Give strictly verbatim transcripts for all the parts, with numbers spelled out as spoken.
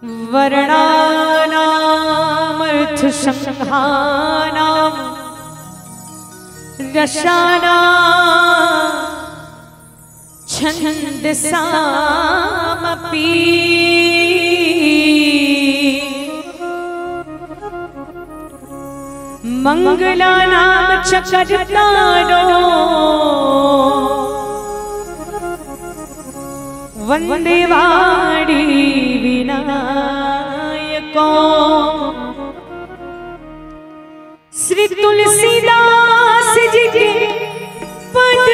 वर्णानामर्थसंघानां रसानां छन्दसामपि। मङ्गलानां च कर्तारो वन्दे वाणी विनायको। श्री तुलसीदास जी के पद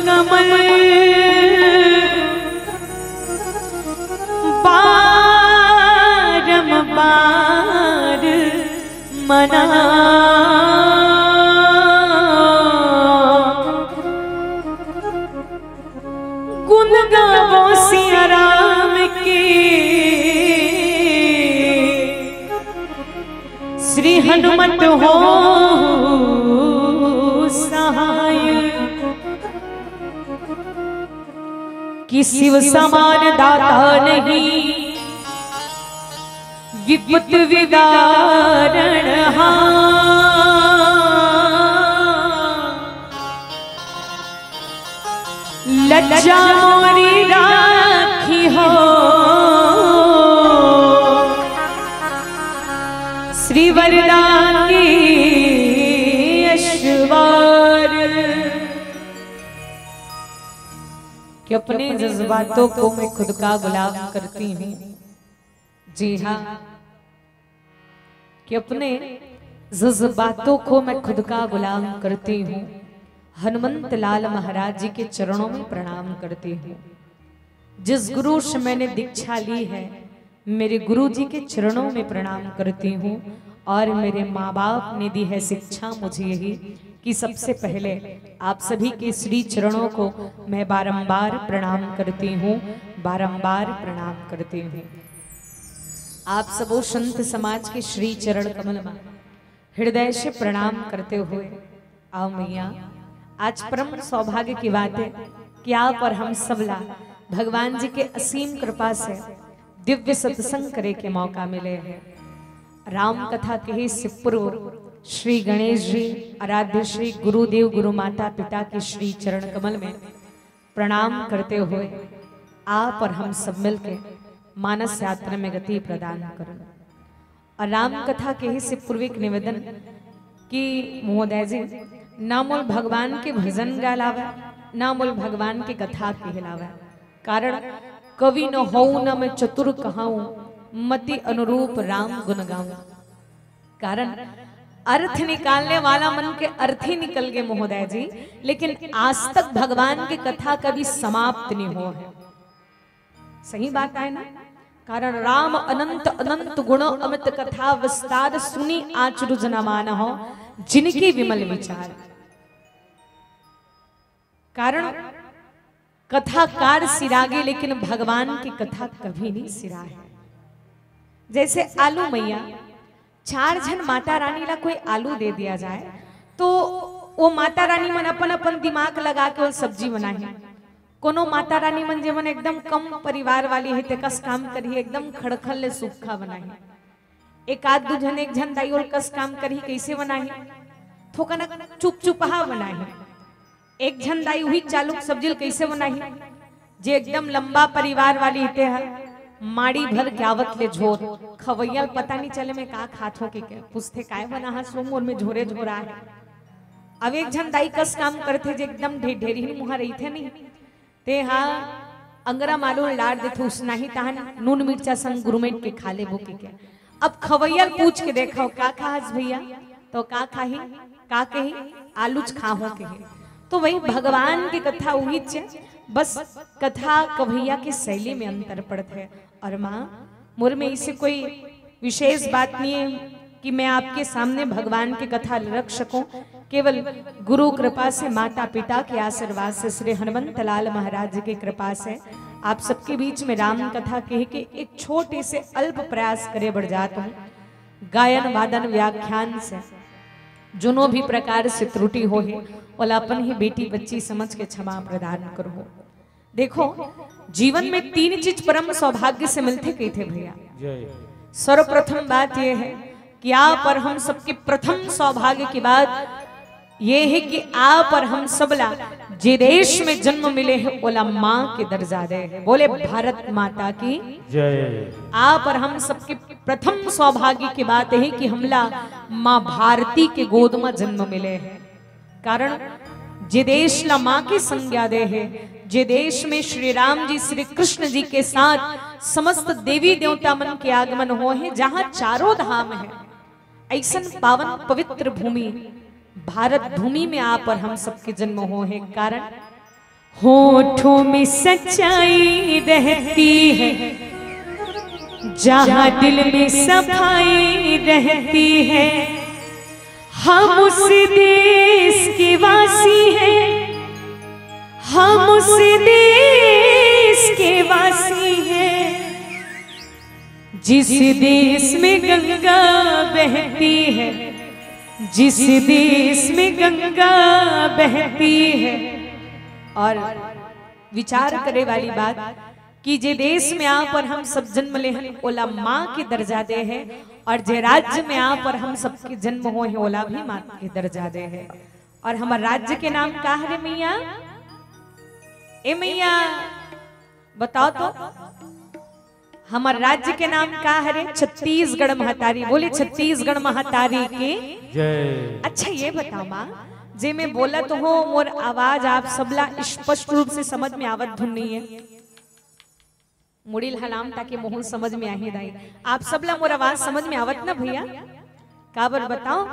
कमल बारंबार मना। गुण गावो सिया राम के, श्री हनुमत हो सहाय। कि शिव समान दाता नहीं, विपत विदारण हा। लज्जा मोरी राखी हो, श्री वरदान की अशवार। कि अपने जज्बातों को मैं खुद का गुलाम करती हूँ। जी हाँ, कि अपने जज्बातों को मैं खुद का गुलाम करती हूँ। हनुमंत लाल महाराज जी के चरणों में प्रणाम करती हूँ। जिस गुरु से मैंने दीक्षा ली है, मेरे गुरु जी के चरणों में प्रणाम करती हूँ। और मेरे माँ बाप ने दी है शिक्षा मुझे यही, कि सबसे पहले आप सभी के श्री चरणों को मैं बारंबार प्रणाम करती हूँ, बारंबार प्रणाम करती हूँ। आप सबो संत समाज के श्री चरण कमल मा हृदय से प्रणाम करते हुए, आओ मैया, आज परम सौभाग्य की बात है कि आप और हम सबला भगवान जी के असीम कृपा से दिव्य सत्संग करे के मौका मिले है। राम कथा कहे से पूर्व श्री गणेश जी, आराध्य श्री गुरुदेव गुरु माता पिता के श्री चरण कमल में प्रणाम करते हुए आप और हम सब मिलके मानस यात्रा में गति प्रदान करो। और राम कथा कहे से पूर्व एक निवेदन कि महोदय जी, ना मोल भगवान के भजन गाय लावे, ना मोल भगवान के कथा कहे लावे। कारण कवि न होऊ न मैं चतुर कहाऊं, मति अनुरूप राम गुण गाऊं। कारण अर्थ निकालने वाला मन के अर्थ ही निकल गए महोदय जी, लेकिन आज तक भगवान की कथा कभी समाप्त नहीं हो है। सही बात है ना? कारण राम अनंत अनंत गुण अमित कथा विस्तार, सुनी अचरज न मानहु जिनके विमल विचार। कारण कथाकार सिरागे, लेकिन भगवान की कथा कभी नहीं सिरा है। जैसे आलू मैया, चार झन माता रानी ला कोई आलू दे दिया जाए, तो वो माता रानी मन अपन अपन दिमाग लगा के वो सब्जी बनाही। कोनो माता रानी मन जेमन एकदम कम परिवार वाली है, ते कस काम करही, एकदम खड़खड़ ले सुक्खा बनाही। एक आध दू झन, एक झन दाई ओल कस काम करही, कैसे बनाही? थोकन चुप चुपहा बनाही। एक झन दाई उही चालू सब्जी ल कैसे बनाही? जे एकदम लंबा परिवार वाली हिते ह, माड़ी भर के आवत ले झोर, खवैया ल पता नहीं चले मैं का खात हो के, के पूछथे, "काय बना ह सोम, मोर में झोरे झोरा है।" अब एक झन दाई कस काम करथे जे एकदम ढे-, ढेरहीन मुहा रहिथे नहीं, ते हा अंगरा मालू ल डार देथे, उसनाही तहन नून मिर्चा संग गुरमेट के खा लेबो के, के। अब खवैया ल पूछ के देखो, "का खाहस भैया?" तो का खाही, का कही, "आलूच खाहूं" कही। तो वही भगवान की कथा उहीच है, बस कथा कवैया की शैली में अंतर पड़त है। और माँ, मोर में इसे कोई विशेष बात नहीं है कि मैं आपके सामने भगवान की कथा रख सकूं। केवल गुरु कृपा से, माता पिता के आशीर्वाद से, श्री हनुमंत लाल महाराज की कृपा से आप सबके बीच में राम कथा कह के एक छोटे से अल्प प्रयास करे बढ़ जाता हूँ। गायन वादन व्याख्यान से जोनो भी प्रकार से त्रुटि हो है, ओला अपन ही बेटी बच्ची समझ के क्षमा प्रदान करो। देखो, जीवन में तीन चीज परम सौभाग्य से मिलथे कहिथे भैया। सर्वप्रथम बात ये है कि आप और हम सबके प्रथम सौभाग्य की बात ये है कि आप और हम सबला जे देश में जन्म मिले हैं, ओला माँ के दर्जा दे हैं। बोले भारत माता की। आप और हम सबके प्रथम सौभाग्य की बात है कि हमला माँ भारती के गोद में जन्म मिले हैं। कारण जे देश ला माँ के संज्ञा दे है, जे देश में श्री राम जी, श्री कृष्ण जी के साथ समस्त देवी देवता मन के आगमन हो है, जहाँ चारों धाम है, ऐसन पावन पवित्र भूमि भारत भूमि में आप और हम सबके जन्म हो है। कारण होठों में सच्चाई रहती है, जहाँ दिल में सफाई रहती है। हम उस देश के वासी हैं, हम उस देश के वासी हैं, जिस देश में गंगा बहती है, जिस देश में गंगा बहती है। और विचार करे वाली बात कि जे देश में आप और हम सब जन्म ले हन, ओला माँ के दर्जा दे है, और जे राज्य में आप और हम सबके जन्म हो है, ओला भी माँ के दर्जा दे है। और हमार राज्य के नाम का हरे मैया? ए मैया, बताओ तो, हमार राज्य के नाम का हरे? छत्तीसगढ़ महतारी। बोले छत्तीसगढ़ महतारी की। अच्छा, ये बताओ माँ, जे मैं बोलत हो, मोर आवाज आप सबला स्पष्ट रूप से समझ में आवत धुन नहीं है? मुड़ी ल हलाम ताकि मोहन समझ में आही दाई। आप सबला मोर आवाज समझ में आवत ना भैया? काबर बताओ,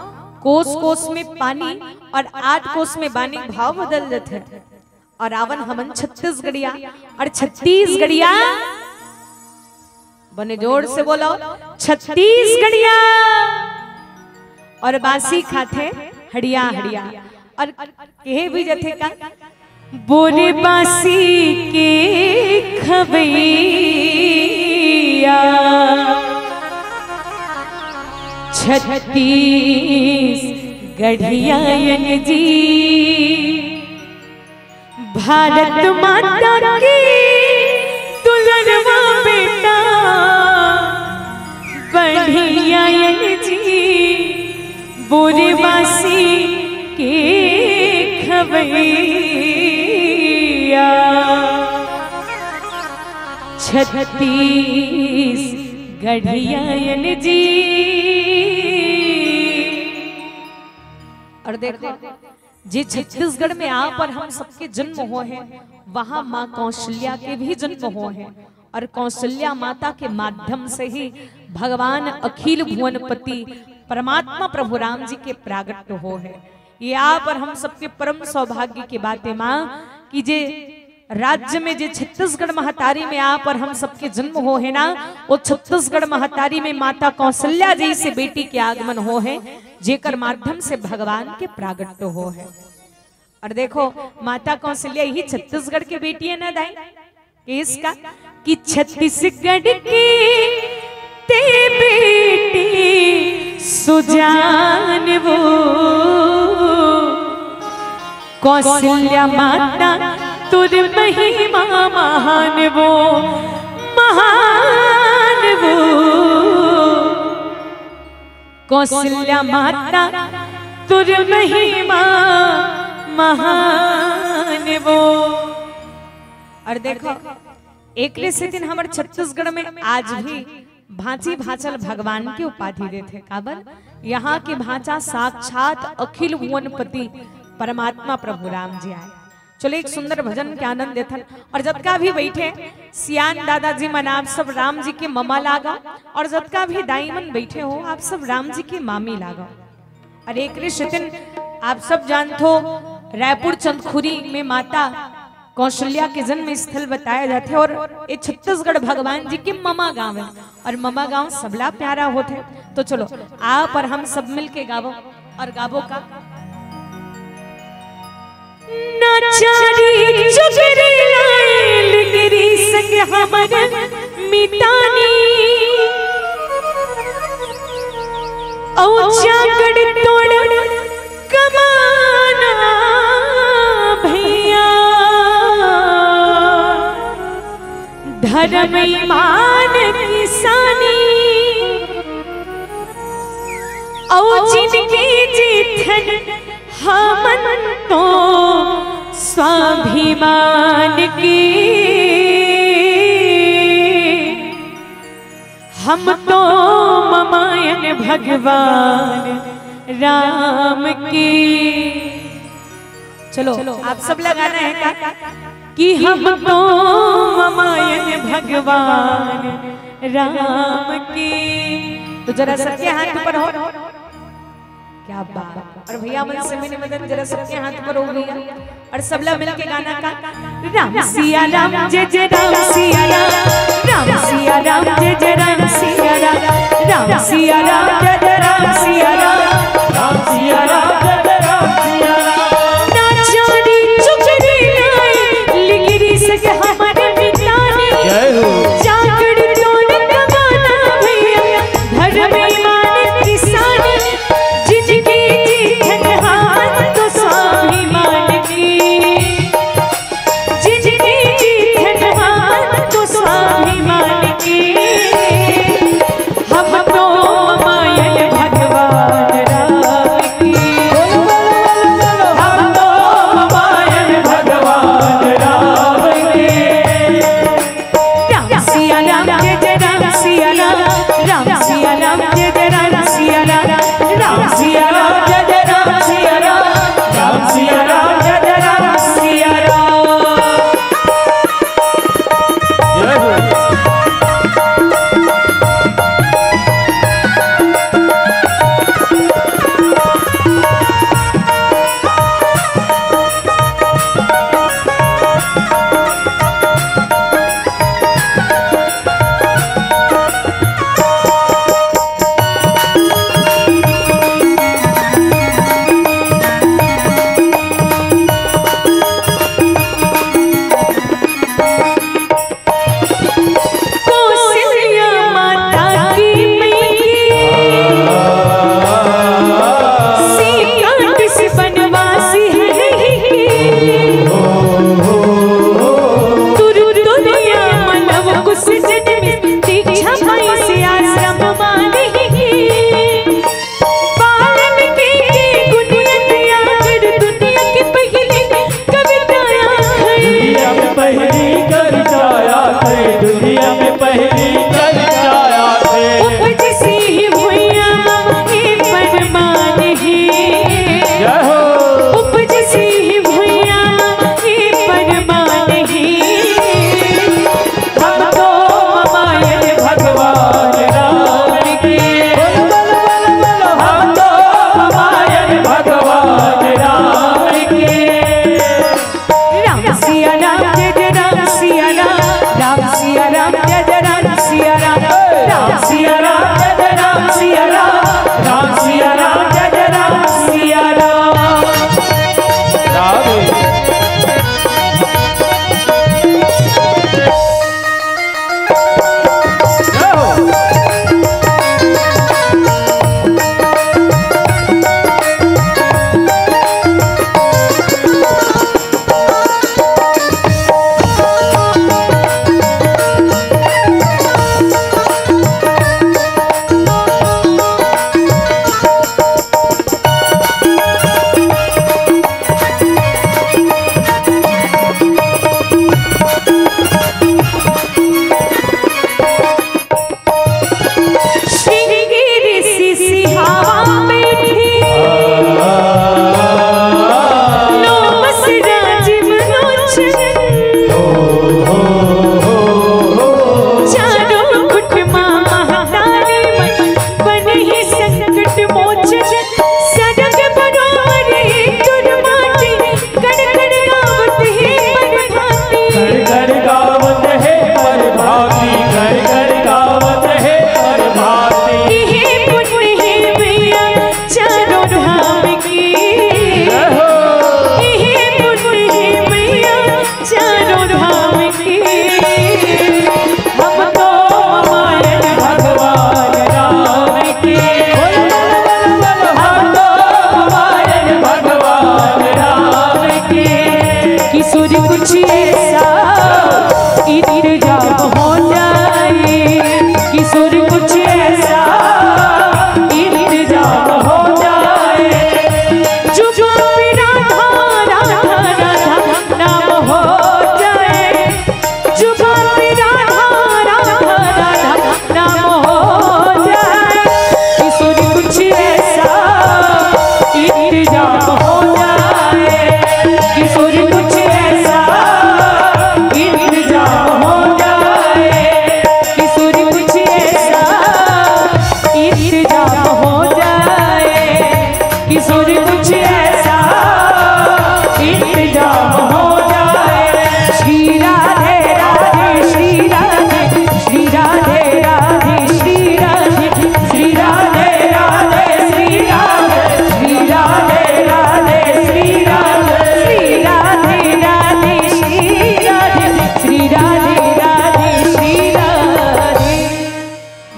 कोस कोस में पानी और आठ कोस में बानी भाव बदल देथे। और आवन हमन छत्तीसगढ़िया, और छत्तीसगढ़िया, बने जोर से बोलो, छत्तीसगढ़िया। और बासी खाथे हड़िया हड़िया। और कहे भी जथे का, बोले बासी के खवैया, छत्तीसगढ़िया यन जी, भारत माता की दुलरवा बेटा बढ़िया यन जी, बोले बासी के खवैया, छत्तीसगढ़िया यन जी। और देखो, जे छत्तीसगढ़ में आप और हम सबके जन्म हो है, वहाँ माँ कौशल्या के भी जन्म हो है, और कौशल्या माता के माध्यम से ही भगवान अखिल भुवनपति परमात्मा प्रभु राम जी के प्रागट हो है। ये आप और हम सबके परम सौभाग्य की बात है माँ, कि जे राज्य में, जे छत्तीसगढ़ महतारी में आप और हम सबके जन्म हो है ना, वो छत्तीसगढ़ महतारी में माता कौशल्या जैसे बेटी के आगमन हो है, जेकर माध्यम से भगवान के प्रागट हो है। और देखो, माता कौशल्या ही छत्तीसगढ़ के बेटी है ना दाई? किसका? कि छत्तीसगढ़ के ते बेटी सुजान वो, कौशल्या माता तुर महिमा महान वो, महान वो। कौशल्या माता तुर महिमा महान वो। और देखो, एकरे सेतिन हमर छत्तीसगढ़ में आज भी भांची भांचल भगवान के उपाधि देथे। काबर? यहाँ के भांचा साक्षात अखिल भुवनपति परमात्मा प्रभु राम जी आए। चलो, एक सुंदर भजन के आनंद देथन। और जतका भी बैठे सियान दादाजी मन, आप सब राम जी के ममा लागो। और जतका भी दाई मन बैठे हो, आप सब राम जी के मामी लागो। और एकरे सेतिन आप सब जानथो, रायपुर चंदखुरी में माता कौशल्या के जन्म स्थल बताया जाथे और ये छत्तीसगढ़ भगवान जी के ममा गांव है और ममा गांव सबला प्यारा होथे। तो चलो, आप और हम सब मिलके गावो। और गावो का? नाचारी चुगरी लाइल गिरी संग हमर मितानी। औ चाकड़ तोड़ कमाना भैया। धर्म ईमान किसानी, अउ जिनगी जीथन हमन तो स्वाभिमान के। हम तो ममायन भगवान राम के। चलो, आप सब लगाना है का कि हम तो ममायन भगवान राम के। तो जरा सबके हाथ ऊपर हो। क्या बात। और भैया मन से भी निवेदन, जरा सबके हाथ ऊपर हो भैया, और सबला मिलके गाना का। राम सिया राम, जय जय राम सिया राम। राम सिया राम, जय जय राम सिया राम। राम सिया राम, जय जय राम सिया राम। राम सिया राम, जय जय राम सिया राम। ना चांदी चुकरी लाए, लिगिरी से हमर मितानी। जय हो। जागड़ टोन कमाना भैया, धर्म ईमान किसानी। जिनगी जीथन हमन तो स्वाभिमान के। जिनगी जीथन हमन तो स्वाभिमान के। हम तो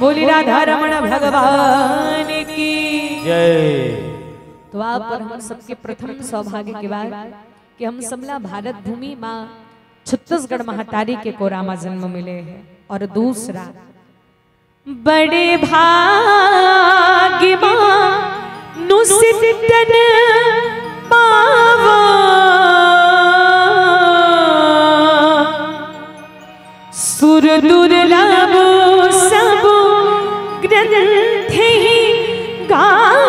बोली राधा रमण भगवान की। जय। तो आप और हम सबके प्रथम सौभाग्य के बात कि हम सबला भारत भूमि माँ छत्तीसगढ़ महतारी के कोरा मा जन्म मिले हे, और दूसरा बड़े भाग्य माँ नुसित तन पावा। सुर दुर्लभ सब ग्रंथ ही गावा।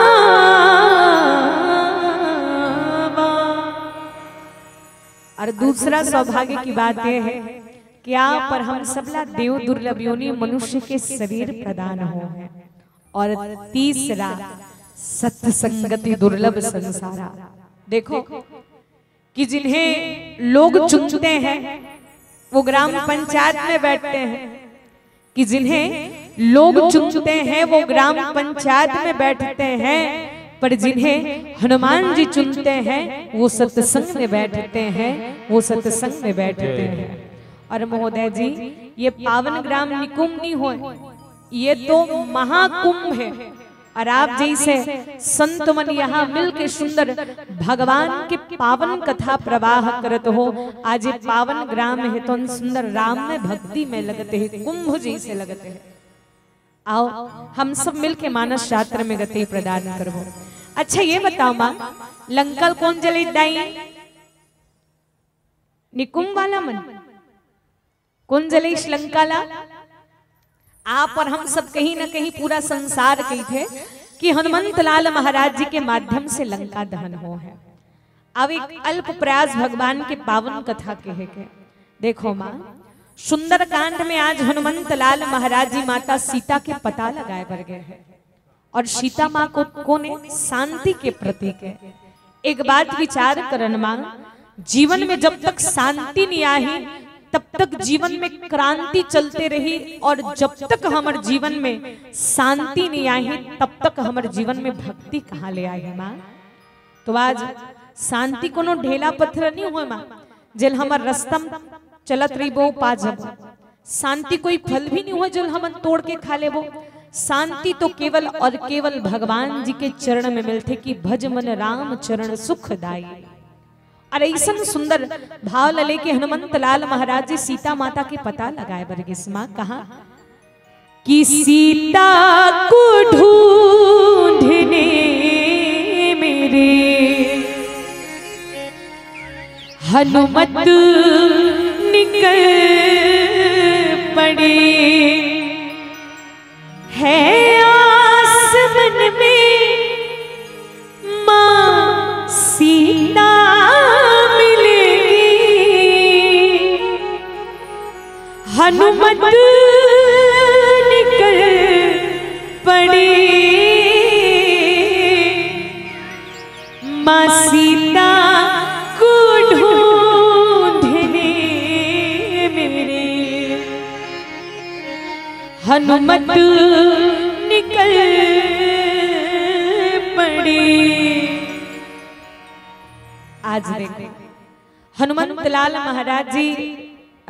और दूसरा सौभाग्य की बात यह है कि आप और हम सबला देव दुर्लभ योनि मनुष्य के शरीर प्रदान हो है, और तीसरा सत्संगति दुर्लभ संसारा। देखो कि जिन्हें लोग चुनते हैं वो ग्राम पंचायत में बैठते हैं, कि जिन्हें लोग चुनते हैं वो ग्राम पंचायत में बैठते हैं, पर जिन्हें हनुमान जी चुनते हैं वो सत्संग में बैठते हैं, वो सत्संग में बैठते हैं। और महोदय जी, ये पावन ग्राम निकुंभ नहीं होय, ये तो महाकुंभ है। और आप जैसे संत मन यहाँ मिल के सुंदर भगवान के पावन कथा प्रवाह करत हो। आज ये पावन ग्राम है तो सुंदर राम में भक्ति में लगते हैं, कुंभ जैसे लगते हैं। आओ हम सब मिल के मानस शास्त्र में गति प्रदान करबो। अच्छा ये बताओ माँ, लंका ल कौन जले दाई? निकुंभ वाला मन। कौन जलेश लंका ला? आप और हम सब कहीं ना कहीं पूरा संसार कही थे कि हनुमंत लाल महाराज जी के माध्यम से लंका दहन हो है। अब एक अल्प प्रयास भगवान के पावन कथा कहे के। देखो माँ, सुंदरकांड में आज हनुमंत लाल महाराज जी माता सीता के पता लगाए बर गए हैं। और सीता माँ को कौन है? शांति के प्रतीक है। एक बात विचार करन माँ, जीवन में जब तक शांति नहीं आही तब तक जीवन में क्रांति चलते रही, और जब तक हमर जीवन में शांति नहीं आही तब तक हमर जीवन में भक्ति कहाँ ले आही माँ? तो आज शांति कोनो ढेला पत्थर नहीं हुए माँ, जेल हमर रस्ता म चलत रहिबो पा जबो। शांति कोई फल भी नहीं हुए जो हमन तोड़ के खा लेबो। शांति तो केवल और केवल भगवान जी के चरण में मिलथे कि भज मन राम चरण सुखदाई। और ऐसन सुंदर भाव ल लेके हनुमंत लाल महाराज जी सीता माता के पता लगाए बर गिस माँ। कहा कि सीता को ढूंढने मेरे हनुमत निकल पड़े। है आस मन में माँ सीता मिलेगी। हनुमत निकल पड़े माँ सीता को ढूंढने मेरे। हनुमत निकल पड़े। आज देखो हनुमंत लाल महाराज जी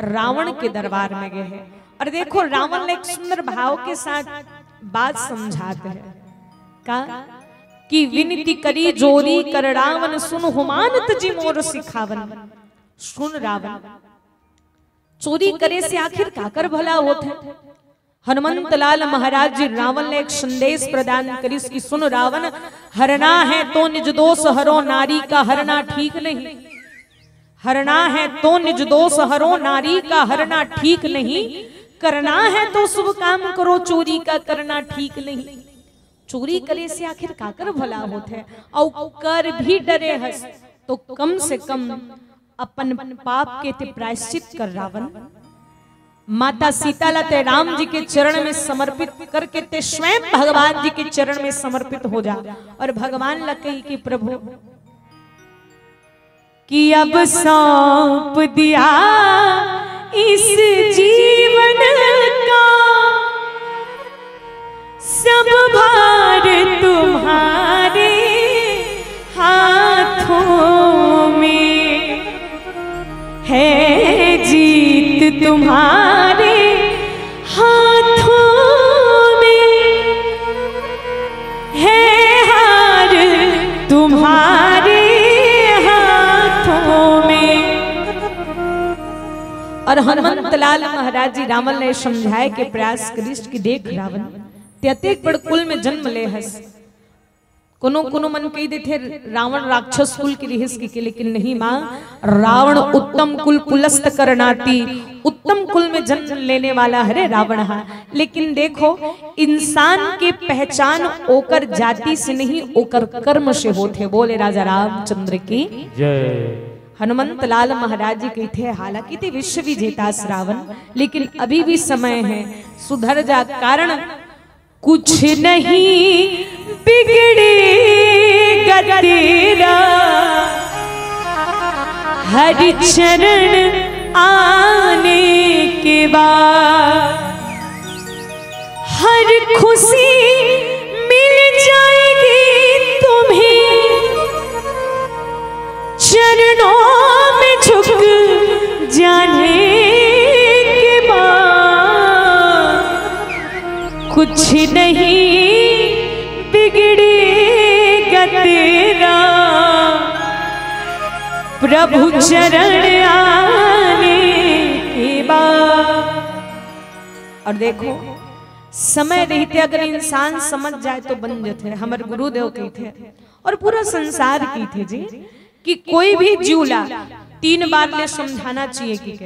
रावण के दरबार में गए हैं और देखो रावण ने एक सुंदर भाव के साथ बात समझाते हैं। का कि विनती करी जोरी कर रावण सुन हुमान तजी मोर सिखावन। सुन रावण, चोरी करे से आखिर काकर भला होत है? हनुमंत लाल महाराज जी रावण ने एक संदेश प्रदान करिस कि सुन रावण, हरना है तो निज दोष हरो, नारी का हरना ठीक नहीं। हरना है तो निज दोष हरो, नारी का हरना ठीक नहीं। करना है तो शुभ काम करो, चोरी का करना ठीक नहीं। चोरी करे से आखिर काकर भला होत है? और कर भी डरे हस तो कम से कम अपन पाप के ते प्रायश्चित कर रावण। माता सीता ला ते राम जी के चरण में समर्पित करके ते स्वयं भगवान जी के चरण में समर्पित हो जा और भगवान ला कही कि प्रभु कि अब सौंप दिया इस जीवन का सब भार तुम्हारे हाथों में, है जीत तुम्हारे हाथों और हनुमंत लाल महाराज जी रावण ले समझाए के प्रयास करिस कि देख रावण, ते अतेक बड़ कुल में जन्म ले हस। कोनो कोनो मन कहि देथे रावण राक्षस कुल के रिहिस के, के, लेकिन नहीं माँ, रावण उत्तम कुल पुलस्त करनाती, उत्तम कुल में जन्म लेने वाला हरे रावण हा। लेकिन देखो, इंसान के पहचान ओकर जाति से नहीं, ओकर कर्म से होथे। बोले राजा रामचंद्र की जय। हनुमंत लाल महाराज जी कहिथे, हालांकि ते विश्व विजेता अस रावण, लेकिन अभी भी समय है, सुधर जा। कारण कुछ नहीं बिगड़ेगा तेरा, हरि चरण आने के बाद हर खुशी मिल जाएगी तुम्हें, चरणों में झुक जाने के बाद कुछ नहीं बिगड़ेगा तेरा, प्रभु चरण आने के बाद। और देखो, समय रहते अगर इंसान समझ जाए तो बन जाते। हमर गुरुदेव कहिथे और पूरा संसार कहिथे जी कि कोई भी जीव ला तीन बार ले समझाना चाहिए कि के।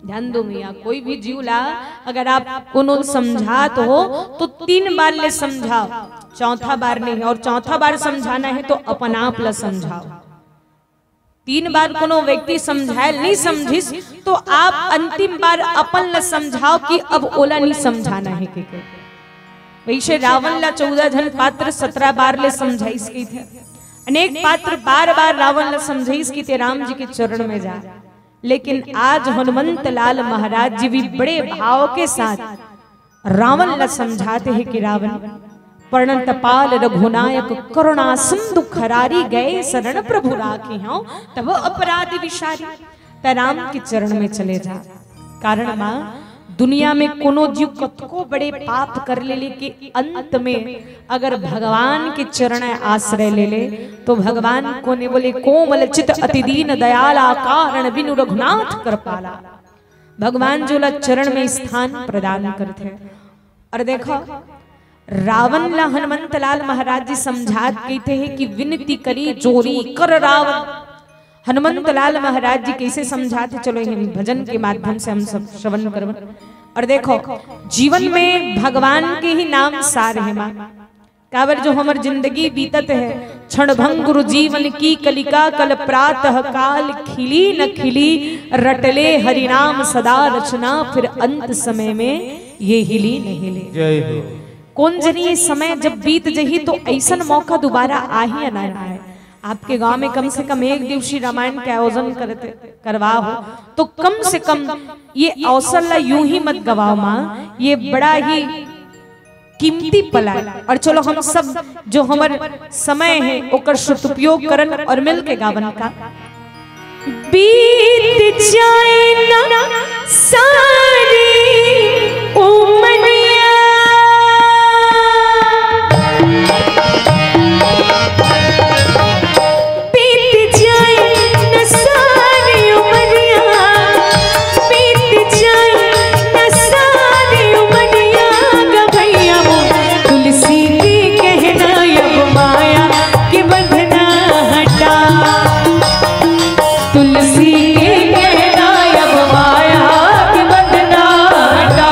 ध्यान दो भैया, कोई भी जीव ला अगर आप कोनो समझात हो तो तीन बार ले समझाओ, चौथा बार नहीं। और चौथा बार समझाना है तो अपन आप ला समझाओ। तीन बार कोनो व्यक्ति समझायल नहीं समझिस तो आप अंतिम बार अपन ला समझाओ कि अब ओला नहीं समझाना है के। वैसे रावण ला चौदह झन पात्र सत्रह बार ले समझाइस कहिथे। अनेक पात्र बार बार रावण ला समझाइस कि ते राम जी के चरण में जा। लेकिन आज हनुमंत लाल महाराज जी भी बड़े भाव के साथ रावण ला समझाते हैं कि रावण, प्रणत पाल रघुनायक करुणा सिंधु खरारी, गए शरण प्रभु राखे हौं तब अपराध विसारी। त राम के चरण में चले जा। कारण माँ, दुनिया में कोनो जीव कतको बड़े पाप कर ले, लेकिन अंत में अगर भगवान के चरण आश्रय ले ले तो भगवान कोने बोले, कोमल चित अति दीन दयाला, कारण बिनु रघुनाथ कृपाला। भगवान जो ला चरण में स्थान प्रदान करथे। और देखो, रावण ला हनुमंत लाल महाराज जी समझात कहिथे हैं कि विनती करी जोरी कर रावण। हनुमंत लाल महाराज जी कैसे समझाते, चलो, यही भजन के माध्यम से हम सब श्रवण करवन। और देखो, जीवन में भगवान के ही नाम सार है माँ। काबर जो हमर जिंदगी बीतत है, क्षण भंगुर जीवन की कलिका, कल प्रातः काल खिली न खिली, रटले हरिनाम सदा रचना, फिर अंत समय में ये हिली न हिली। जय हो। कोन जनी ये समय जब बीत जही तो ऐसन मौका दोबारा आही या ना आए। आपके गांव में कम से कम एक दिवसीय रामायण के आयोजन करते, करवा हो, तो कम से कम ये अवसर ला यूं ही मत गवाओ माँ, ये बड़ा ही कीमती पल आय। और चलो हम सब जो हमर समय है ओकर सदुपयोग करन और मिल के गावन का। बीत जाए ना सारी उमरिया, बीत जाए ना सारी उमरिया, बीत जाए ना सारी उमरिया, गवैया मोर तुलसी के कहना अब माया के बंधना हटा। तुलसी के कहना अब माया के बंधना हटा।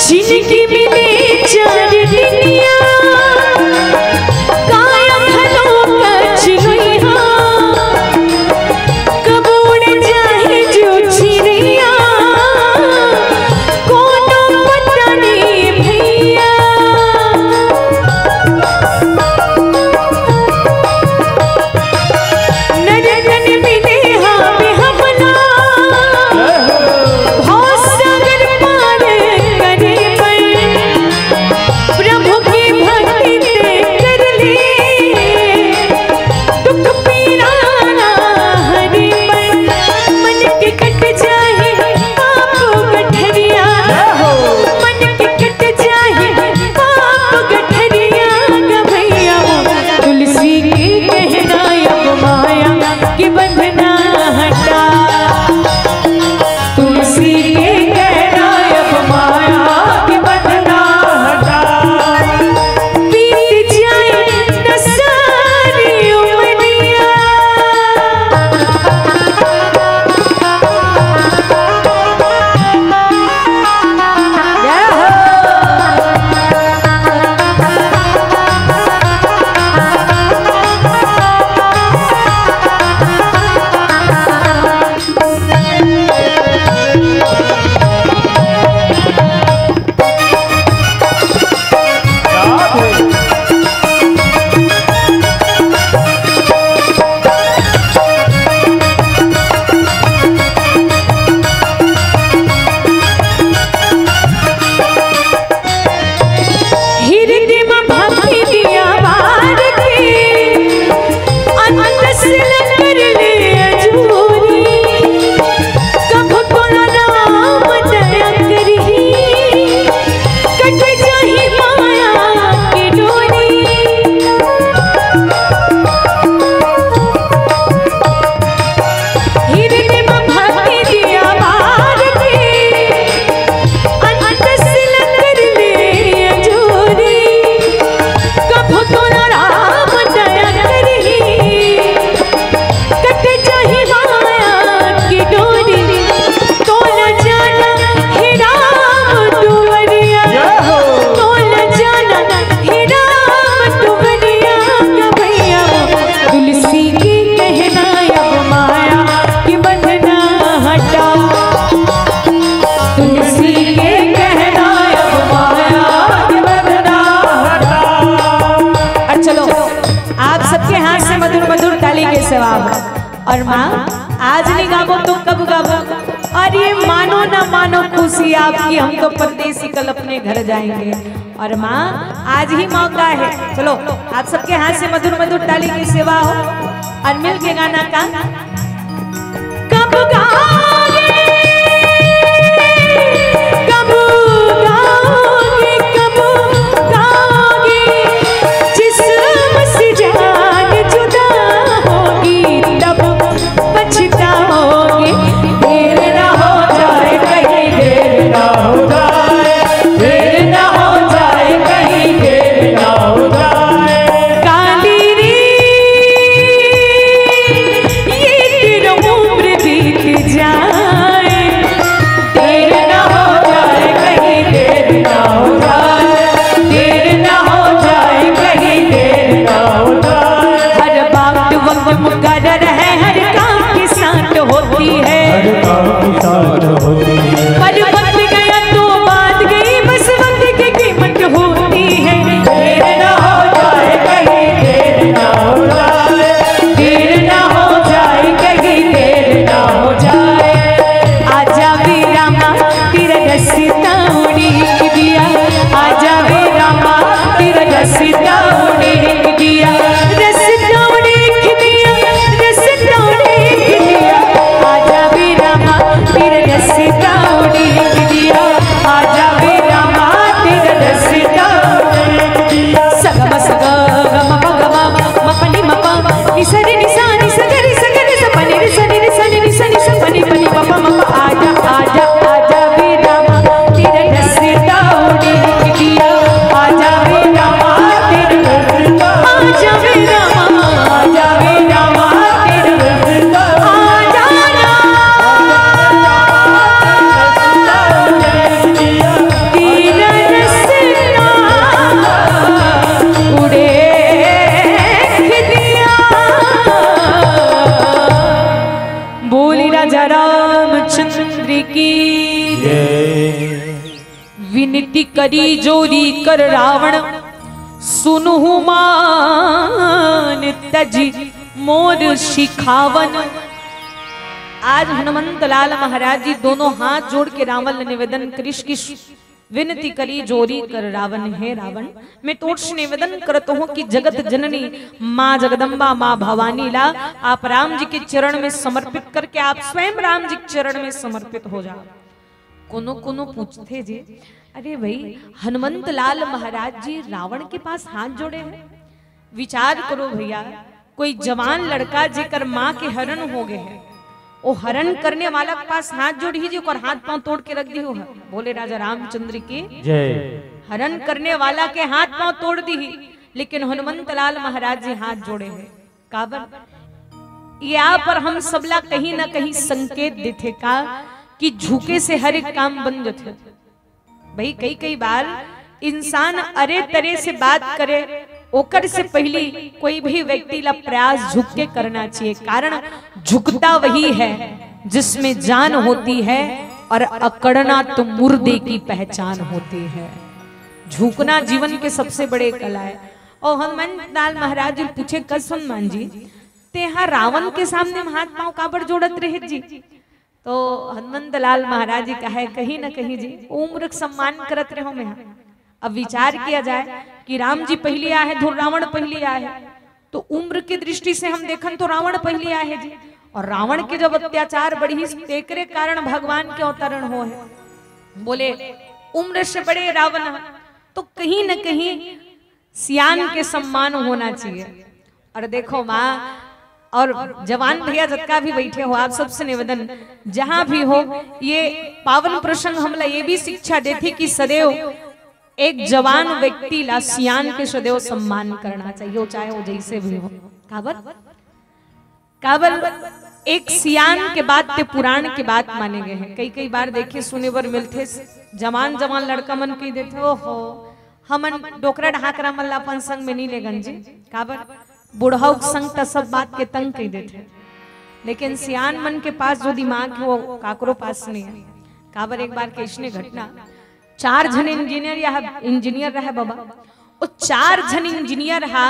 जिनकी मिले चार दुनिया, काया घलो कच नोइहा, कब उड़ जाए जो चिड़िया, कोनो पता नहीं भैया। नर तन मिले हावे हमला, भवसागर पार करे बर। प्रभु की भक्ति ते कर ले, दुख पीरा ना हरे बर। मन के कट जाए पाप गठरिया, मन के कट जाए पाप गठरिया ग भैया। तुलसी के कहना अब माया के बंधना हटा, तुलसी के कहना अब माया के बंधना हटा। बीत जाए न सारी उमरिया। हृदय में भक्ति दिया बार के, अंत से लंगर ले अजूरी। कब कोनो राम दया करही, कट जाही माया के डोरी। हृदय में भक्ति दिया बार के, अंत से लंगर ले अजूरी। कब कोनो राम दया करही, कट जाही माया की डोरी। तोला जाना हे राम दुवरिया, जय हो। तोला जाना हे राम दुवरिया ग भैया। तुलसी के कहना अब माया के बंधना हटा, तुलसी के कहना अब माया के बंधना हटा। और चलो, आप सबके हाथ से मधुर मधुर ताली के सेवा हो। और माँ, आज नहीं गाबो तो कब गाबो? और ये मानो ना मानो खुशी आपकी, हम तो परदेसी कल अपने घर जाएंगे। और माँ, आज ही मौका है, चलो आप सबके हाथ से मधुर मधुर ताली की सेवा हो और मिल के गाना का। कब गाओगे, कब गाओगे, कब गाओगे, जिस्म से जान जुदा होगी तब पछताओगे। देर ना हो जाए कहीं, देर ना हो जाए, देर ना हो जाए कहीं, देर ना हो जाए। काली रे, ये तेरा उम्र बीत जाए। विनती करी जोरी कर रावण, सुनहु मान तज मोर सिखावन। आज हनुमंत लाल महाराज जी दोनों हाथ जोड़ के रावण ल निवेदन करिस कि विनती करी जोरी कर रावण, हे रावण, मैं तोर से निवेदन करत हूँ कि जगत जननी माँ जगदम्बा, माँ भवानी ला आप राम जी के चरण में समर्पित करके आप स्वयं राम जी के चरण में समर्पित हो जाओ। कोनो कोनो पूछथे जी, अरे भाई, हनुमंत लाल महाराज जी रावण के पास हाथ जोड़े हैं। विचार करो भैया, कोई जवान लड़का जेकर माँ के हरण हो गए है, वो हरण करने वाला के पास हाथ जोड़ही जी, ओकर हाथ पांव तोड़ के रख दिहो है। बोले राजा रामचंद्र की जय। हरण करने वाला के हाथ पांव तोड़ दीही, लेकिन हनुमंत लाल महाराज जी हाथ जोड़े हैं। काबर? या पर हम सबला कहीं ना कहीं संकेत देथे का कि झुके से हर एक काम बन जथे। भाई, कई कई बार इंसान अरे तरे से बात करे, ओकर से पहली कोई भी व्यक्ति ला प्रयास झुक के करना चाहिए, कारण झुकता वही है जिसमें जान होती है और अकड़ना तो मुर्दे की पहचान होती है। झुकना जीवन के सबसे बड़े कला है। और हनुमान लाल महाराज जी पूछे, कस हनुमान जी, तेहा रावण के सामने में हाथ पांव काबर जोड़त रहे जी? तो हनुमंत लाल महाराज जी कहे, कहीं ना कहीं जी उम्र के सम्मान करत रहो मैं। अब विचार किया जाए कि राम जी पहली आए हैं, धुर रावण पहली आए हैं, तो उम्र की दृष्टि से हम देखन तो रावण पहली आए हैं जी। और रावण के जब अत्याचार बढ़ी, तेकरे कारण भगवान के अवतरण हो है। बोले, उम्र से बड़े रावण, तो कहीं ना कहीं सियान के सम्मान होना चाहिए। और देखो माँ और जवान भैया जतका भी बैठे हो, आप सबसे निवेदन, जहाँ भी हो, ये पावन प्रसंग हमला ये भी शिक्षा देथे कि सदैव एक जवान व्यक्ति ला सियान के सदैव सम्मान करना चाहिए, वो चाहे वो जैसे भी हो। काबर? काबर? एक सियान के बात ते पुरान के बात माने गए हैं। कई कई बार देखे सुने बर मिलथे, जवान जवान लड़का मन कह देथे, ओहो, हमन डोकरा ढाकरा मन ला अपन संग में नहीं लेगन जी। काबर? बुढ़ऊ के संग त सब बात के तंग कह देथे, लेकिन सियान मन के पास जो दिमाग है वो काकरो पास नहीं है। काबर? एक बार के इसने घटना, चार झन इंजीनियर या इंजीनियर रहे बाबा, वो चार झन इंजीनियर हा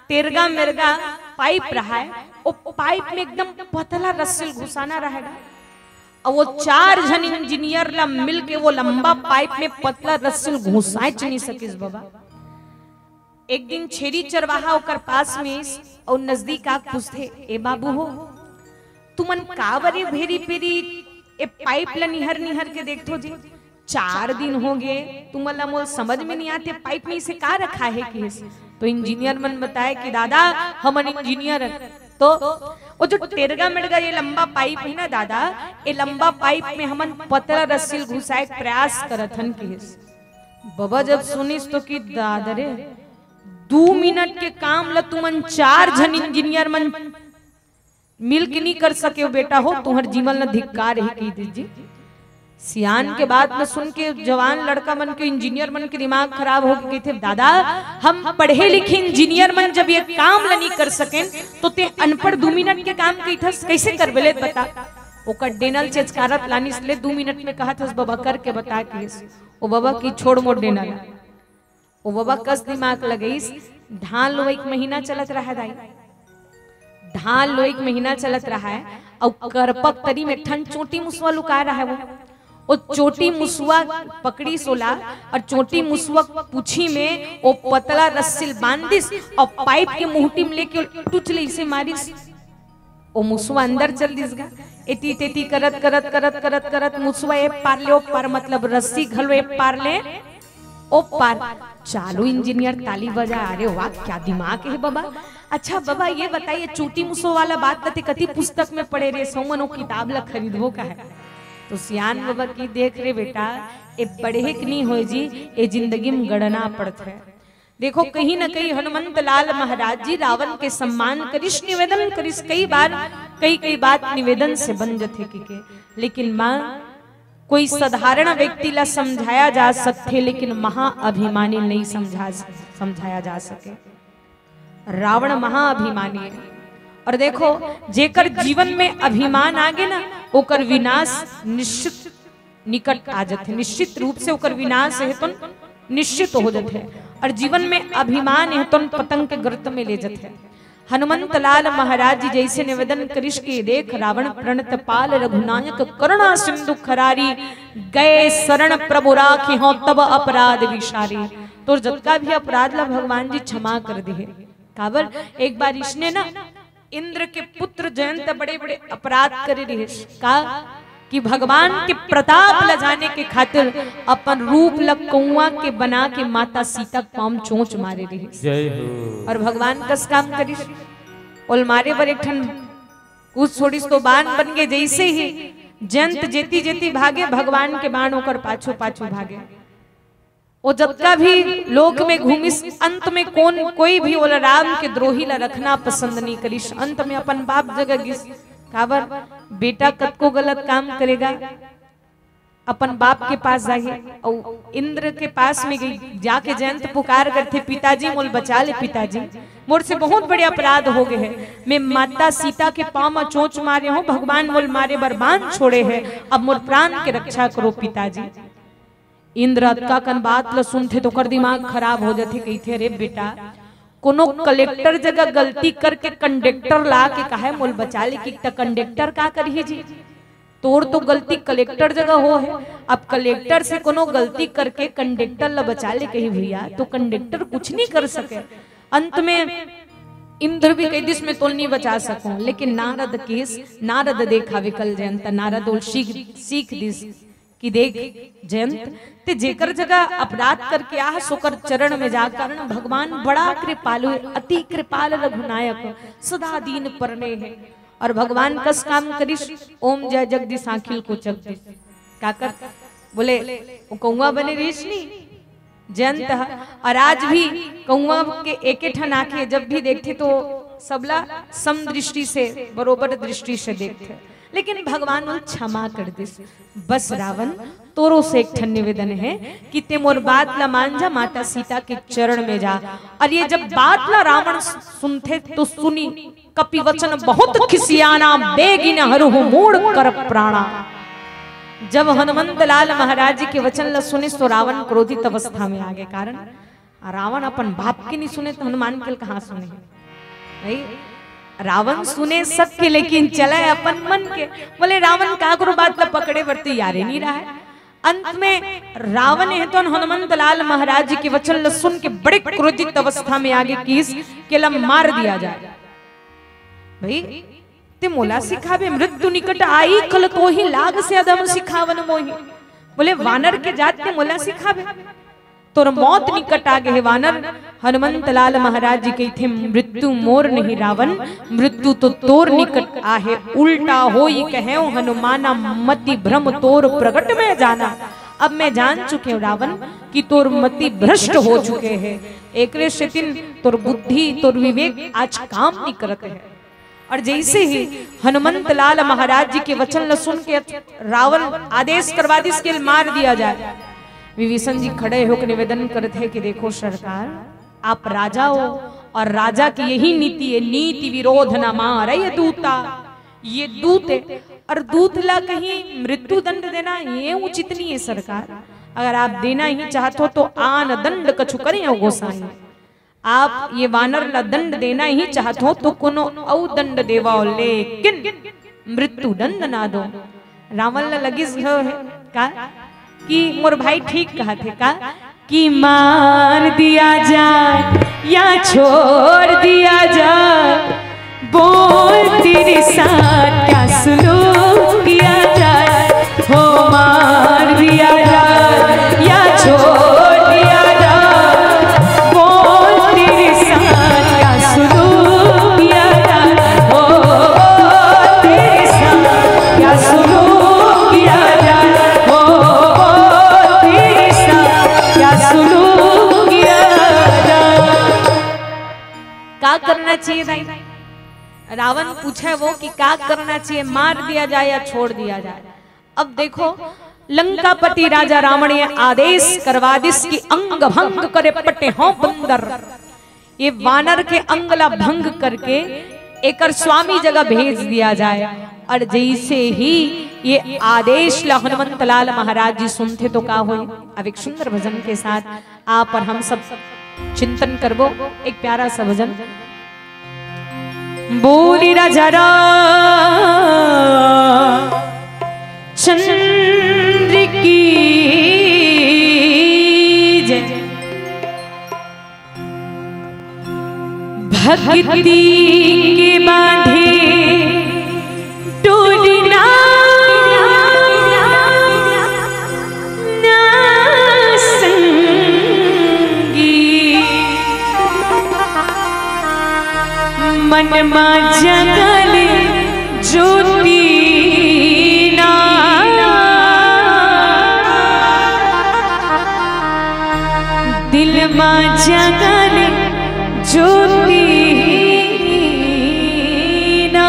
तेरगा मेरगा पाइप रहा है, वो पाइप में एकदम पतला रस्सी घुसाना रहेगा। और वो चार झन इंजीनियर ला मिल के वो लंबा पाइप में पतला रस्सी घुसाए च नहीं सकिस बाबा। एक दिन छेरी चरवाहा ओकर पास में आइस और नजदीक आके पूछथे, ए बाबू हो, तुमन काबर ये भेरी पेरी ए पाइप ला निहर निहर के देखथो जी? चार दिन हो गए, तुमन ला मोर समझ में नहीं आते, पाइप में इसे का रखा है किहिस। तो इंजीनियर मन बताए कि दादा, हमन इंजीनियर हन। तो वो जो टेरगा मेड़गा ये लंबा पाइप है ना दादा, ये लंबा पाइप में हमन पतला रस्सी घुसाए के प्रयास करत हन किहिस। बाबा जब सुनिस तो कि दादा रे, दू मिनट के काम ला तुमन चार झन इंजीनियर मन मिल के नहीं कर सके हो बेटा हो, तुम्हर जीवन ला धिक्कार है कह दीजिए। सियान के बात में सुन के जवान लड़का मन के, इंजीनियर मन के दिमाग खराब हो के कहिथे, दादा, हम पढ़े लिखे इंजीनियर मन जब ये काम ला नहीं कर सकेन तो ते अनपढ़ दू मिनट के काम कहिथस, कैसे करबे ले बता। ओकर डेनल चेचकारत लानिस ले दू मिनट में कहत हस, बाबा करके बता किहिस। ओ बाबा की छोड़ मोर डेनल। ओ बाबा कस दिमाग लगइस, धान लुवई के महीना चलत रहा दाई, धान लुवई के महीना चलत रहा है, अउ करपक तरी में ठन चोटी मुसवा लुकाए रहा है। वो, वो चोटी मुसवा पकड़िस ओला, और चोटी मुसवा पूछी में वो पतला रस्सी ल बांध दिस, और पाइप के मुहटी में लेके टुच ले इसे मारिस। ओ मुसवा अंदर चल दिस गा। एती तेती करत करत करत करत करत मुसवा ए पार ले ओ पार, मतलब रस्सी घलो ए पार ले ओ पार। चालू इंजीनियर ताली बजा, अरे वाह क्या दिमाग है बाबा। अच्छा बाबा ये बताइए, चोटी मुसवा वाला बात त ते कती पुस्तक में पढ़े रे, सौमन ओ किताब ला खरीदबो का है। तो सियान बाबा की देख रे बेटा, ए पढ़े के नहीं होए जी, ए जिंदगी में गड़ना पड़त है। देखो कहीं ना कहीं हनुमंत लाल महाराज जी रावण के सम्मान करिस, निवेदन करिस, कई बार कई कई बात निवेदन से बन जथे के, के। लेकिन माँ, कोई साधारण व्यक्ति ला समझाया जा सकथे लेकिन महाअभिमानी नहीं समझा समझाया जा सके। रावण महाअभिमानी है। और देखो, जेकर जीवन में अभिमान आगे ना, ओकर विनाश निश्चित निकट आ जाथे, निश्चित रूप से ओकर विनाश हे तो निश्चित हो जाथे। और जीवन में अभिमान हे तो पतंग के गर्त में ले जाथे। हनुमंत लाल महाराज जी जैसे निवेदन करिस कि देख रावण प्रणत पाल रघुनायक करुणा सिंधु खरारी, गए शरण प्रभु राखे हो तब अपराध विसारी। तोर जतका भी अपराध ला भगवान जी क्षमा कर दे हे। काबर एक बार इसने ना इंद्र के पुत्र जयंत बड़े बड़े अपराध करे रहिस का कि भगवान के प्रताप ला जाने के खातिर अपन रूप ला कौआ के बना के माता सीता के पाँव चोंच मारे रहिस। जय हो। और भगवान कस काम करिस, ओल मारे बर एक ठन कुछ छोड़िस तो बाण बन गए। जैसे ही जयंत जेती जेती भागे, भगवान के बाण ओकर पाछू पाछू भागे। वो जतका भी लोक में घूमिस, अंत में कौन कोई भी ओला राम के द्रोही ला रखना पसंद नहीं करिस। अंत में अपन बाप जगह गिस। काबर बेटा कतको गलत काम करेगा, अपन बाप के पास जाही। और इंद्र के पास में गई, जाके जयंत पुकार करथे, पिताजी मोल बचा ले पिताजी, मोर से बहुत बड़े अपराध हो गए हैं। मैं माता सीता के पाँव में चोंच मारे हूँ, भगवान मोल मारे बर बाण छोड़े हैं, अब मोर प्राण के रक्षा करो पिताजी। इंद्र अतका कन बात ल सुनथे तो ओकर दिमाग खराब हो जाथे। कहिथे, "अरे बेटा, कोनो कलेक्टर जगह गलती करके कंडक्टर ला के कहे मोल बचा ले कि त कंडक्टर का करही जी? तोर तो गलती कलेक्टर जगह हो है, अब कलेक्टर से कोनो गलती करके कंडक्टर ला बचा ले कही भैया, तो कंडक्टर कुछ नहीं कर सके।" अंत में इंद्र भी कह दिस, "मैं तोल नहीं बचा सकूं।" लेकिन नारद केस, नारद देखा विकल जयंत, नारद ओल सीख सीख दिस कि देख जयंत, ते जेकर जगह अपराध करके आह, सोकर चरण में जा, कारण भगवान बड़ा कृपालु है, अति कृपाल रघुनायक, सदा दीन परने है। और भगवान कस काम करिस, ओम जय जगदीश आंखिल को जगदीश। का कर बोले, वो कौआ बने रहिस नी जयंत ह। और आज भी कौआ के एके ठन आंखे, जब भी देखथे तो सबला सम दृष्टि से, बरोबर दृष्टि से देखथे। लेकिन भगवान वो क्षमा कर दिस। बस रावण, तोरो से एक ठन निवेदन है कि ते मोर बात ला मान जा, माता सीता के चरण में जा। और ये जब बात ला रावण सुनथे तो सुनी, कपि वचन बहुत खिसियाना, बेगिन हरहु मूढ़ कर प्राणा। जब हनुमंत लाल महाराज जी के वचन ला सुनिस तो रावण क्रोधित अवस्था में आ गए। कारण रावण अपन बाप के नहीं सुने तो हनुमान के कहाँ सुने? भाई, रावण सुने सबके लेकिन चले अपन मन के। बोले रावण काकरो बात ला पकड़े बर तैयार नहीं रहा है। अंत में रावण हे तो हनुमंत लाल महाराज जी के वचन ल सुन के बड़े क्रोधित अवस्था में आगे किहिस के ला मार दिया जाए। भाई, ते मोला सिखाबे, मृत्यु निकट आई, खल तोहि लाग से अधम सिखावन मोहि। बोले, वानर के जात ते मोला सिखाबे, तोर मौत निकट आगे हे वानर। हनुमंत लाल महाराज जी कहिथे, मृत्यु मोर नहीं रावण, मृत्यु तो तोर निकट आहे। उल्टा होई कहेउ हनुमाना, मति भ्रम तोर प्रगट में जाना। अब मैं जान चुके हूँ रावण कि तोर मति भ्रष्ट हो चुके है। एकरे सेतिन तोर बुद्धि, तोर विवेक आज काम नहीं करत है। और जैसे ही हनुमंत लाल महाराज जी के वचन ल सुन के रावण आदेश करवा दिस के मार दिया जाए, विभीषण जी खड़े होकर निवेदन करते हैं कि देखो सरकार, आप राजा हो और राजा की यही नीति है, नीति विरोध न मारय दूता। ये दूत है और दूत ला कहीं मृत्यु दंड देना ये उचित नहीं है सरकार। अगर आप देना ही चाहते हो तो आन दंड कछु करें गोसाई। आप ये वानर ला दंड देना ही चाहत हो तो कोनो अउ दंड देवाओ, लेकिन मृत्यु दंड ना दो। रावण ला लगिस घो है का कि मोर भाई ठीक कहत हे का कि मार दिया जाए या छोड़ दिया जाए, बोल तेरे साथ क्या सुलूक किया जाए, हो मार दिया जाए या छोड़ दिया जाए, बोल तेरे साथ क्या सुलूक किया जाए, हो बोल तेरे साथ क्या सुलूक किया जाए, हो बोल तेरे साथ क्या सुलूक किया जाए। का करना चाहिए दाई? रावण पूछे वो कि का करना चाहिए, मार दिया जाए या छोड़ दिया जाए? अब देखो, लंकापति राजा रावण ये आदेश करवा दिस कि अंग भंग करे पटे हो बंदर, ये वानर के अंग ला भंग करके एकर स्वामी जगह भेज दिया जाए। और जैसे ही ये आदेश ला हनुमंत लाल महाराज जी सुनथे तो का होय। अब एक सुंदर भजन के साथ आप और हम सब चिंतन करबो। एक प्यारा सा भजन। बोली राजा रामचंद्र की जय। भक्ति के बांधे टूटना ना संगी, मन मा जगले ज्योति ना, दिल मा जगले ज्योति ना।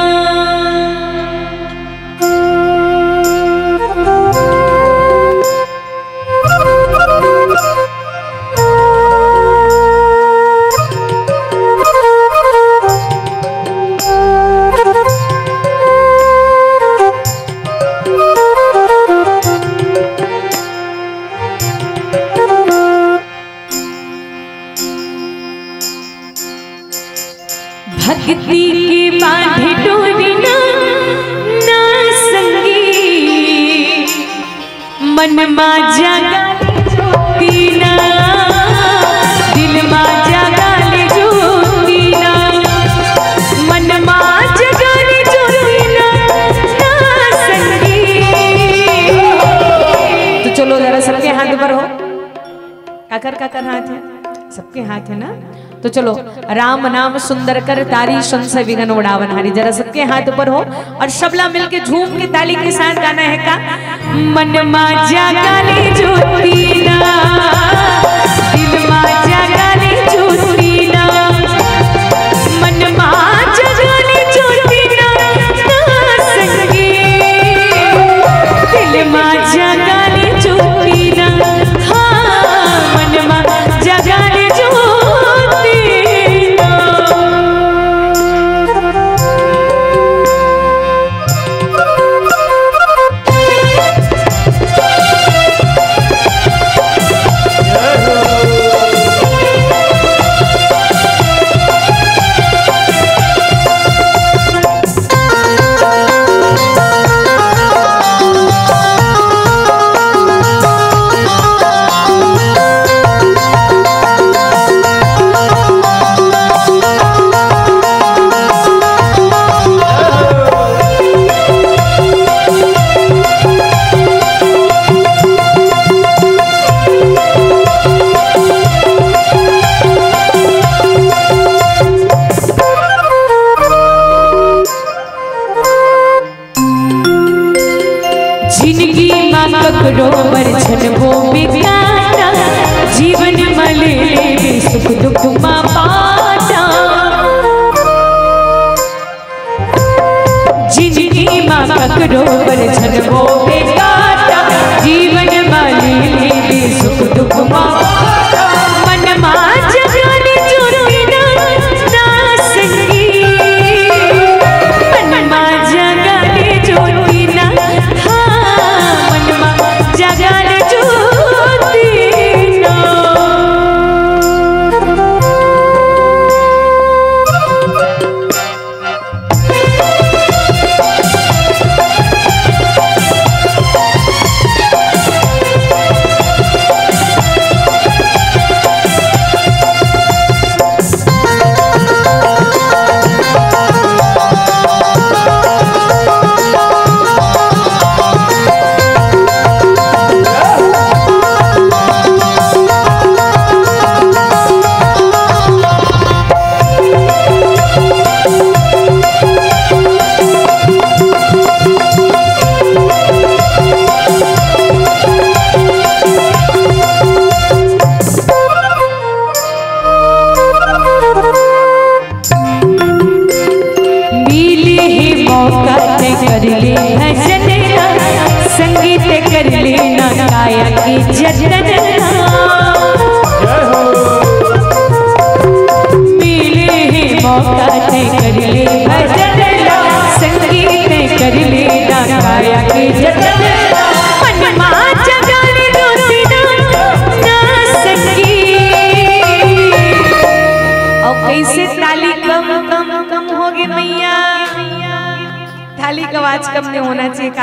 भक्ति के बांधे टूटना ना संगी, मन मा जगले ज्योति ना, दिल मा जगले ज्योति ना, मन मा जगले ज्योति ना, ना संगी। तो चलो जरा सबके हाथ ऊपर हो। काकर काकर हाथ है? सबके हाथ है ना? तो चलो, राम नाम सुंदर कर तारी संशय विघ्न उड़ावन हारी। जरा सबके हाथ ऊपर हो और सबला मिलके झूम के ताली के साथ गाना है का? मन मा जगले ज्योति ना, दिल मा जगले ज्योति ना, मन मा जगले ज्योति ना, ना संगी, दिल मा जगले ज्योति ना, हाँ, मन मा जगले ज्योति ना। जिनगी मा ककरो बर झन होबे काटा, जीवन मा ले लेबे सुख दुख मा बाँटा। जिनगी मा ककरो बर झन होबे काटा, जीवन मा ले लेबे सुख दुख मा बाँटा। मन मा जगले ज्योति ना, ना संगी, मन मा जगले ज्योति ना, हाँ, मन मा जगले ज्योति ना।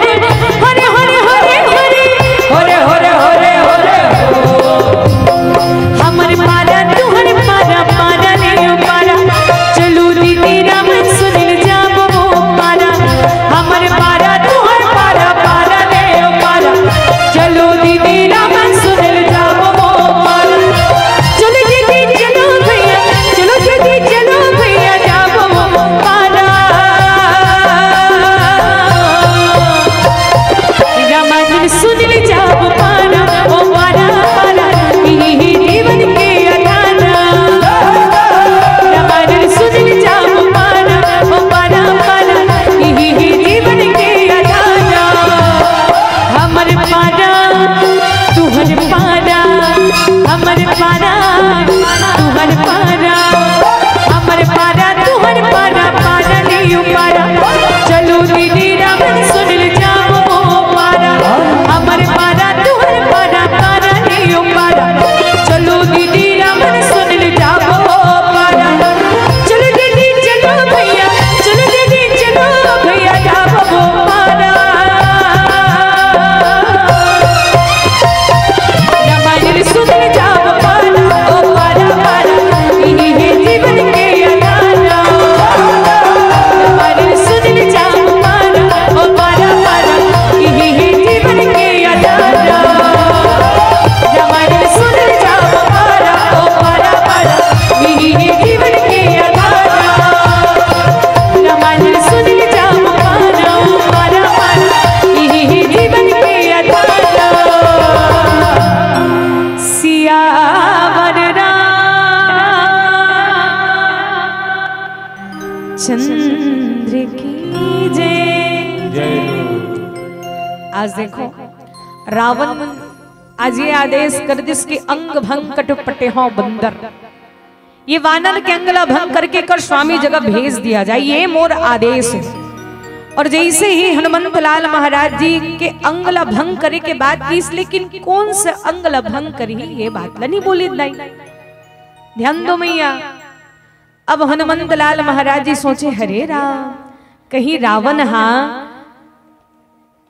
हरे हरे हरे हरे हरे हरे हरे हरे हरे हरे। हमर पारा तुहर पारा, पारा रे ओ पारा, चलू दीदी राम सुनिल जाबो ओ पारा। हमर पारा तुहर पारा, पारा रे ओ पारा, चलू दीदी राम सुनिल जाबो ओ पारा। चलो दीदी चलो भैया, चलो दीदी चलो भैया जाबो ओ पारा। रामायण सुनिल जाबो पारा, ओ पारा पारा, इही जीवन के अधारा। रामायण सुनिल जाबो पारा, ओ पारा पारा, इही जीवन के अधारा। हमर पारा, तुहर पारा, हमर पारा, तुहर पारा, हमर पारा, तुहर पारा, पारा लियो पारा। चलो दीदी रावण सुनिल जाबो पारा। हमर पारा, तुहर पारा, पारा लियो पारा। चलो दीदी रावण सुनिल जाबो पारा। चलो दीदी चलो भैया, चलो दीदी चलो भैया जाबो पारा। रामायण सुनिल जाबो पारा, ओ पारा पारा, इही हे जीवन के अधारा। रामायण सुनिल जाबो पारा, ओ पारा पारा, इही हे जीवन के अधारा। रामायण सुनिल जाबो पारा, ओ पारा पारा, इही हे जीवन के अधारा। रामायण सुनिल जाबो पारा, ओ पारा पारा, इही हे जीवन के अधारा। सियावर रामचंद्र की जय। जय हो। आज देखो, रावण आज ये आदेश कर दिस कि अंग भंग कट पटे हो बंदर। ये वानर के अंग ला भंग करके कर स्वामी जगह भेज दिया जाए, ये मोर आदेश है। और जैसे ही हनुमंत लाल महाराज जी के अंग ला भंग करे के बात किस, लेकिन कौन से अंग ला भंग करी, ये बात ला नहीं बोली दाई। ध्यान दो मैया। अब हनुमंत लाल महाराज जी सोचे, हरे राम, कहीं रावण हा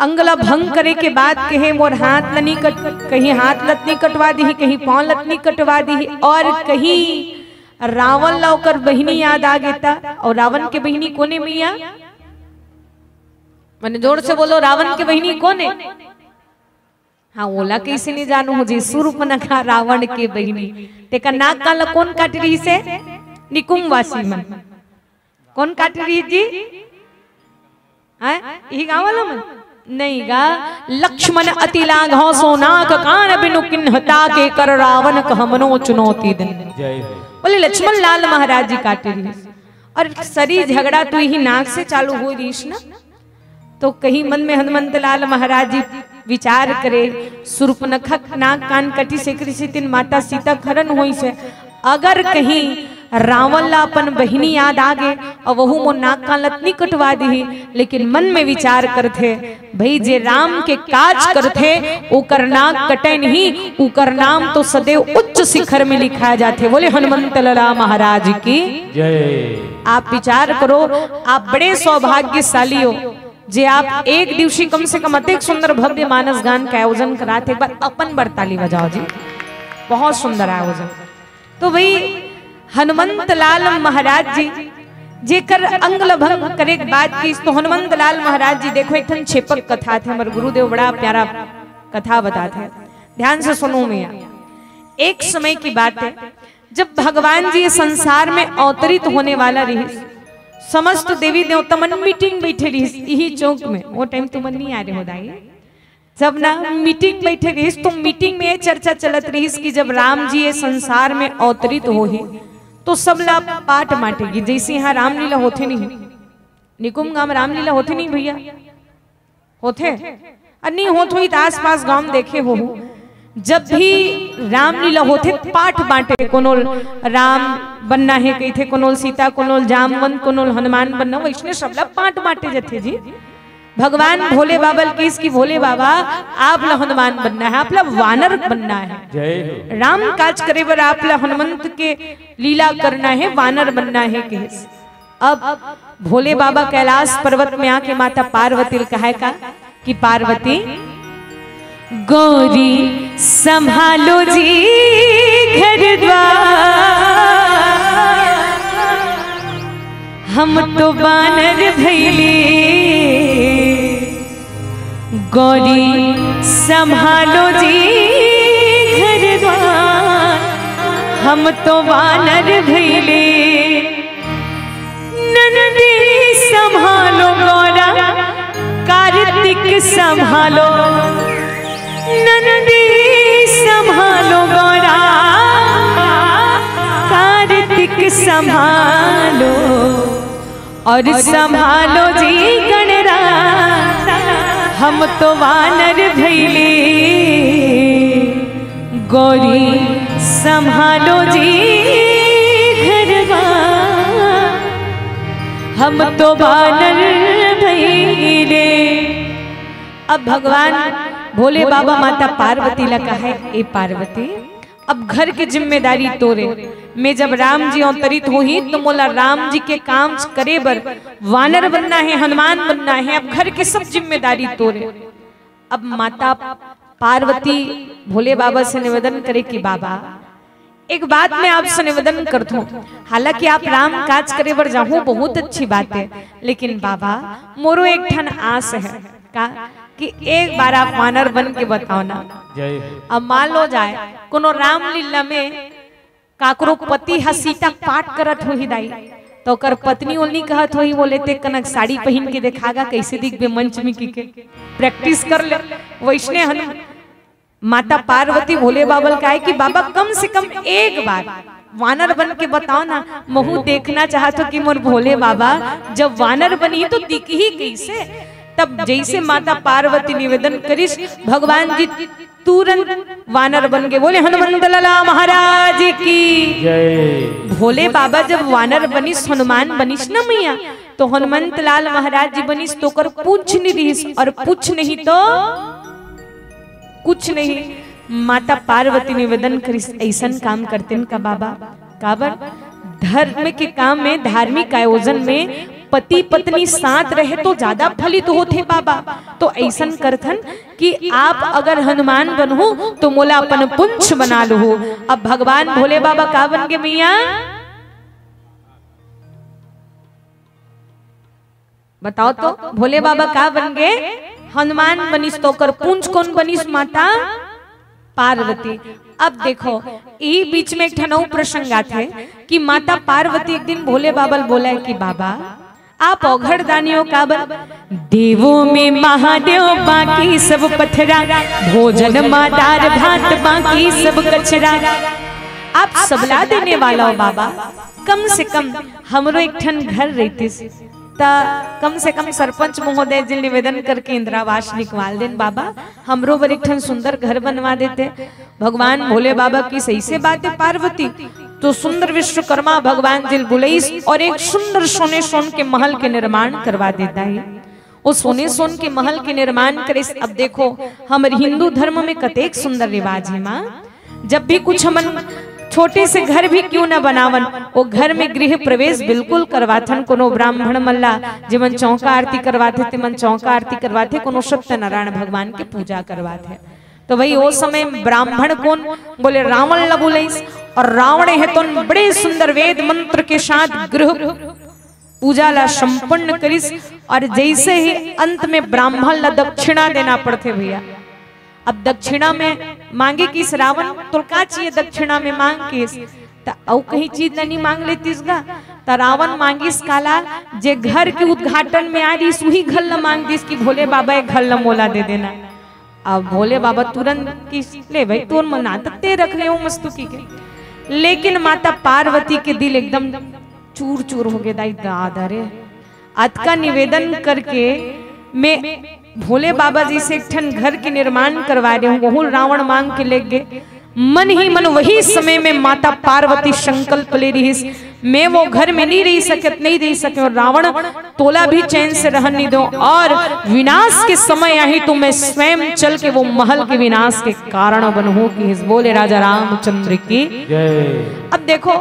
अंग ला भंग करे के बाद कहे मोर हाथ ल नी कट, कहीं हाथ ल त नी कटवा दिही, कहीं पांव ल त नी कटवा दिही, और कहीं रावण ला ओकर बहिनी याद आ गे त। और रावण के बहिनी कोने मैया? मने जोर से बोलो, रावण के बहिनी कोने? हाँ, ओला कैसे नहीं जानू हो जी, सूर्पनखा रावण के बहिनी। तेकर नाक कान ला कोन काट रहिसे? निकुंभवासी मन। कोन काट रहिस जी? हैं? इही गाँव वाला मन? नहीं गा। लक्ष्मण अति लाघव सो नाक कान बिनु कीन्ह, ताके कर रावण कह मनो चुनौती दिन। जय हो। बोले लक्ष्मण लाल महाराज जी काटे रहिस। और सरी झगड़ा तो इही नाक से चालू हो रहिस ना। तो कहीं मन में हनुमंत लाल महाराज जी विचार करे, सूर्पनखा के नाक कान कटिस, एकरे सेती माता सीता के हरण होइस हे। अगर कहीं रावण ला अपन बहिनी याद आ गे और वहू मोर नाक कान ल त नी कटवा दिही, लेकिन मन में विचार करथे, भाई जे राम के काज करथे ओकर नाक कटे नहीं, ओकर नाम तो सदैव उच्च शिखर में लिखाए जाथे। बोले हनुमंत लाला महाराज की जय। आप विचार करो, आप बड़े सौभाग्यशाली हो जे आप एक दिवसी कम से कम अतेक सुंदर भव्य मानस गान के आयोजन करात हे। एक बार अपन बर ताली बजाओ जी, बहुत सुंदर आयोजन। तो भाई हनुमंत लाल महाराज जी जेकर अंग ल भंग करे के बात किस, तो हनुमंत लाल महाराज जी देखो एक ठन छेपक कथा थे, हमर गुरुदेव बड़ा प्यारा कथा बताथे, ध्यान से सुनो मैया। एक समय की बात है, जब भगवान जी ये संसार में अवतरित होने वाला रहिस, समस्त देवी देवता मन मीटिंग बैठे रहिस इही चौक में। वो टाइम तुमन नहीं आ रहे हो दाई, जब ना मीटिंग बैठे रहिस तो मीटिंग में ये चर्चा चलत रहिस कि जब राम जी ये संसार में अवतरित होही तो सब ला पाट माटेगी। जैसे यहाँ रामलीला होथे नहीं, निकुंभ गांव रामलीला होथे नहीं भैया, होथे? अ, नहीं होत होही त आसपास गांव में देखे होहू। जब भी रामलीला होथे, पाठ बांटे, कोनो ल राम बनना हे कहिथे, कोनो ल सीता, कोनो ल जामवंत, कोनो ल हनुमान बनना, वैसने सबला पाठ बांटे जथे जी। भगवान भोले बाबा ल किहिस कि भोले बाबा, आप ला हनुमान बनना हे, आप ला वानर बनना हे। जय हो। राम काज करे बर आप ला हनुमंत के लीला करना हे, वानर बनना हे किहिस। अब भोले बाबा कैलाश पर्वत में आके माता पार्वती ल कहे का कि पार्वती, गौरी संभालो जी घर द्वार, हम तो बानर भैले। गौरी संभालो जी घर द्वार, हम तो बानर भैले। नंदी संभालो गौरा, कार्तिक संभालो। नंदी संभालो गौरा, कार्तिक संभालो। और संभालो जी गणराज, हम तो वानर भैले। गौरी संभालो जी घरवा, हम तो वानर भैले। अब भगवान भोले बाबा माता पार्वती ला कहे, ए पार्वती, अब घर के जिम्मेदारी तोरे। मैं जब राम जी अवतरित होही तो मोला राम जी के काम करे बर वानर बनना हे, हनुमान बनना हे। अब घर के सब जिम्मेदारी तोरे। अब माता पार्वती भोले बाबा से निवेदन करे कि बाबा, एक बात मैं आपसे निवेदन करथों, हालांकि आप राम काज करे बर जाहू, बहुत अच्छी बात है, लेकिन बाबा, मोरो एक ठन आस है का कि एक बार आप वानर बन के बताओ ना। जय हो। अब मान लो जाए कोनो रामलीला में काकरो पति ह सीता पाठ करत होही दाई, तो ओकर पत्नी ओलनी कहत होही, बोले ते कनक साड़ी पहिन के देखागा, कैसे दिखबे मंच में की के प्रैक्टिस कर ले। वैसने हनु माता पार्वती भोले बाबा ल कहे कि बाबा, कम से कम एक बार वानर बन के बताओ ना, महू देखना चाहत हो कि मोर भोले बाबा जब वानर बनी तो दिखही कैसे। तब जैसे माता पार्वती निवेदन करिस, भगवान जी तुरंत वानर बन गए। बोले हनुमंत लाला महाराज की। जय। भोले बाबा जब वानर बनिस, हनुमान बनिस न मैया, तो हनुमंत लाल महाराज जी बनिस तो ओकर पूछ नहीं दिस, और पूछ नहीं तो कुछ नहीं। माता पार्वती निवेदन करिस, ऐसन काम करतेन का बाबा? काबर? धर्म के काम में, धार्मिक आयोजन में पति पत्नी साथ रहे तो ज्यादा फलित होथे बाबा। तो ऐसन करथन कि आप अगर हनुमान बनहू तो मोला अपन पुंछ बना लहू। अब भगवान भोले बाबा का बन गे मैया? बताओ तो, भोले बाबा का बन गे? हनुमान बनिस तो ओकर पूंछ कोन बनिस? माता पार्वती। अब देखो, ई बीच में एक ठन अउ प्रसंग आथे कि माता पार्वती एक दिन भोले बाबा ल बोले कि बाबा, आप औघड़ दानी हो काबर? देवों में महादेव बाकी सब पथरा, भोजन मा दार भात बाकी सब कचरा। आप सबला देने वाला हो बाबा, कम से कम हमरो एक ठन घर रहितिस, त कम से कम सरपंच महोदय जी निवेदन करके इंदिरा आवास निकवाल देन बाबा, हमरो बर एक ठन सुंदर घर बनवा देते। भगवान भोले बाबा की सही से बात है पार्वती, तो सुंदर विश्वकर्मा भगवान जी ल बुलइस और एक सुंदर सोने सोन के महल के निर्माण करवा देता है। वो सोने सोन के महल के निर्माण करिस। अब देखो, हमर हिंदू धर्म में कतेक सुंदर रिवाज है माँ। जब भी कुछ हमन छोटे से घर भी क्यों न बनावन, वो घर में गृह प्रवेश बिल्कुल करवाथन। कोनो ब्राह्मण मन ला जेमन चौका आरती करवाथे, तेमन चौका आरती करवाथे, कोनो सत्यनारायण भगवान के पूजा करवाथे। तो भाई, वो समय ब्राह्मण कोन? बोले रावण ला बुलइस। और रावण हे तो बड़े सुंदर वेद मंत्र के साथ गृह पूजा ला संपन्न करिस। और जैसे ही अंत में ब्राह्मण ला दक्षिणा देना पड़थे भैया, अब दक्षिणा में मांगे किस रावण, तोर का चाहिए दक्षिणा में मांग किस? त अउ कहीं चीज ला नहीं मांग लेतिस गा। त रावण मांगिस काला, जे घर के उद्घाटन में आ रहिस, उही घर ला मांग दिस कि भोले बाबा, एक घर ला मोला दे देना। अब भोले बाबा तुरंत किस, ले भाई, तोर मना त ते रख ले, वो मस्तु की के। लेकिन माता पार्वती के दिल एकदम चूर चूर हो गए, दाई दादा रे। अतका निवेदन करके मैं भोले बाबा जी से एक ठन घर के निर्माण करवा रहे हूँ, वहू रावण मांग के ले गे। मन ही मन वही समय में माता पार्वती संकल्प ले रहिस, मैं वो घर में नहीं रह सकत, नहीं रह सके, और रावण तोला भी चैन से रहन नहीं दो, और विनाश के समय आही तो मैं स्वयं चल के वो महल के विनाश के कारण बनहूँ किहिस। बोले राजा रामचंद्र की। जय। अब देखो,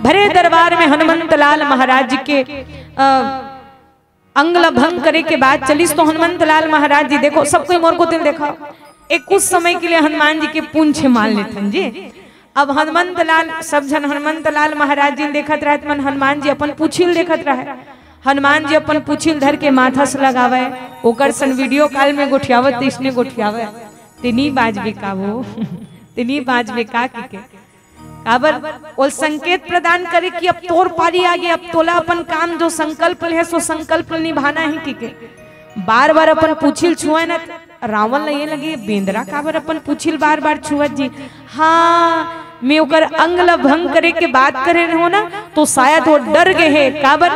भरे दरबार में हनुमंत लाल महाराज जी के अ, अंग ल भंग करे के बात चलिस तो हनुमंत लाल महाराज जी, देखो, सब कोई मोर कोति ल देखा, एक कुछ समय के लिए हनुमान जी के पूंछ मार लेथन जी। अब हनुमंत लाल, सब झन हनुमंत लाल महाराज जी ल देखत रहत मन, हनुमान जी अपन पूछी ल देखत रहे। हनुमान जी अपन पूछी ल धर के माथा से लगावे, ओकर सन वीडियो कॉल में गोठियावत, इसने गोठियावे, तेनी बाजबे का वो, तेनी बाजबे का किके। काबर? ओल संकेत प्रदान करे कि अब तोर पारी आगे, अब तोला अपन काम जो संकल्प ले हे, सो संकल्प निभाना ही किके। बार बार अपन पूछी ल छुए न, रावण ल ये लगे, बेंदरा काबर अपन पूछी ल बार बार छुअत जी। हाँ, मैं ओकर अंग ल भंग करे के बात करे रहो ना, तो शायद वो डर गए हे। काबर?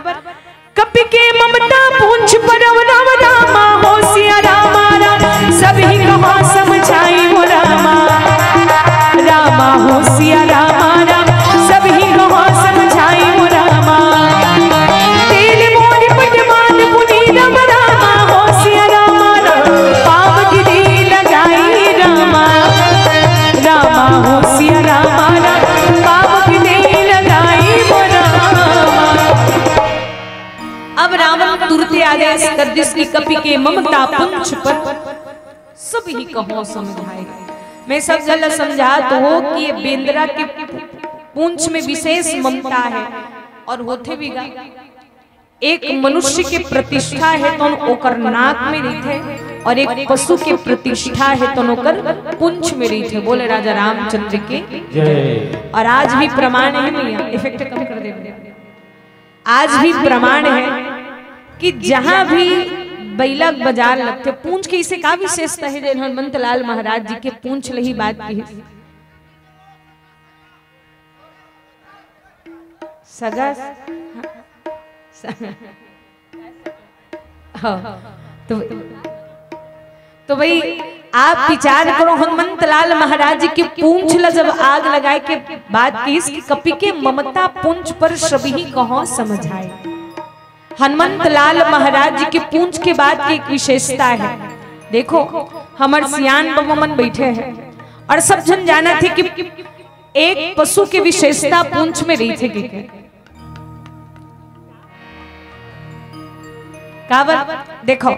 कपि के ममता पूंछ पर राम, रामा हो सिया रामा राम, सभी कहा समझाई हो रामा। रामा हो सिया रामा राम, सभी कहा समझाई हो रामा। तेल मोर पटमान पुनी राम, रामा हो सिया रामा राम, पाप की दे लगाई रामा। रामा हो सिया रामा राम, पाप की दे लगाई हो रामा। अब रावण तुरते आदेश कर दिस कि कपि के ममता पुंछ पर सब ही कहो समझाए। मैं सब झन ल समझात हो कि ये बेंदरा के पूंछ में विशेष ममता है और होथे भी गा। एक मनुष्य के प्रतिष्ठा है तो ओकर नाक में रहिथे और एक पशु के प्रतिष्ठा है तो ओकर पूंछ में रहिथे। बोले राजा रामचंद्र के। जय। और आज भी प्रमाण है भैया, इफेक्ट कम कर दे। आज भी प्रमाण है कि जहां भी बइला बाजार लगथे, पूंछ के इसे का विशेषता है? जैन हनुमंत लाल महाराज जी के पूंछ लही बात की सगस। हाँ, तो तो भाई, आप विचार करो, हनुमंत लाल महाराज जी के पूंछ ल जब आग लगाए के बात किस कि कपि के ममता पुंछ पर सभी कहो समझाए। हनुमंत लाल महाराज जी के पूंछ के बात की एक विशेषता है। देखो, हमर सियान बाबा मन बैठे हैं और सब झन जानथे कि एक पशु के विशेषता पूंछ में रहिथे के। काबर? देखो,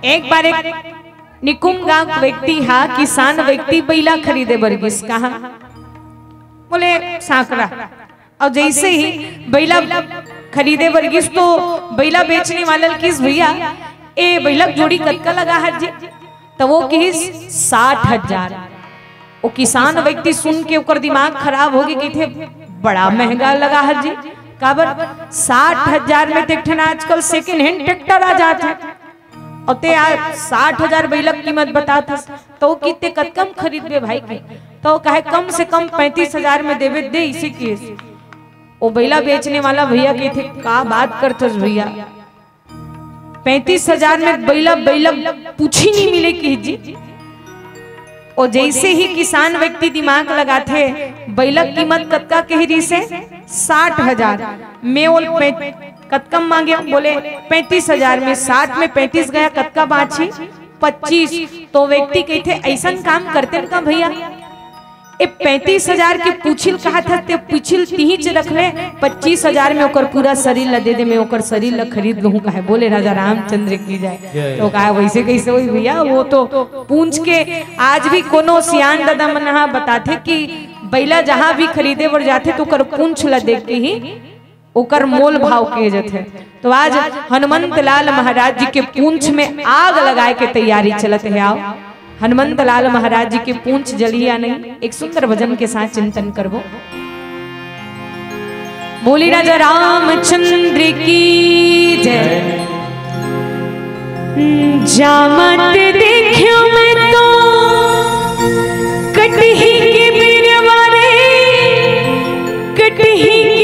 एक बार एक निकुम गांव व्यक्ति हा, किसान व्यक्ति बइला खरीदे बर गिस। कहा? बोले सांकरा। और जैसे ही बइला खरीदे बर गिस तो बइला बेचने वाला ल किस, भैया, ए बइला के जोड़ी कतका लगा हर जी? तो वो किस साठ हजार। वो किसान व्यक्ति सुन के ओकर दिमाग खराब हो गई, कहिथे बड़ा महंगा लगा हर जी। काबर? साठ हजार में तो एक ठन आजकल सेकंड हैंड ट्रैक्टर आ जात है, और ते आज साठ हजार बइला के कीमत बतात हस, तो किते कतका म खरीदबे भाई के? तो कहे कम से कम पैंतीस हजार में देबे, दे इसे किस। वो बइला बेचने वाला भैया कहिथे का बात करथस भैया, पैंतीस हजार में बइला, बइला पूछी नहीं मिले किस जी। और जैसे ही किसान व्यक्ति दिमाग लगाथे, बइला कीमत कतका कही रहिसे? साठ हजार। मैं ओल पै-, कतका म मांगे? बोले पैंतीस हजार में। साठ में पैंतीस गया, कतका बांची? पच्चीस। तो व्यक्ति कहिथे ऐसन काम करते न का भैया? ए पैंतीस हजार के पूछी ल कहा था, ते पूछी ल तिहीच रख ले, पच्चीस हजार में ओकर पूरा शरीर ल दे दे, मैं ओकर शरीर ल खरीद लूहूं। कहे बोले राजा रामचंद्र की जय। जय। तो कहा वैसे कैसे होई भैया, वो तो पूंछ के। आज भी कोनो सियान दादा मन हा बताथे कि बइला जहां भी खरीदे बर जाथे तो ओकर पूंछ ल देख के ही ओकर मोल भाव किए जाथे। तो आज हनुमंत लाल महाराज जी के पूंछ में आग लगाए के तैयारी चलत है। आओ, हनुमंत लाल महाराज जी के पूंछ जली या नहीं, एक सुंदर भजन के साथ चिंतन करबो। बोली राजा रामचंद्र की जय। जामत देखियो मैं तो कटही के बिरवा रे, कटही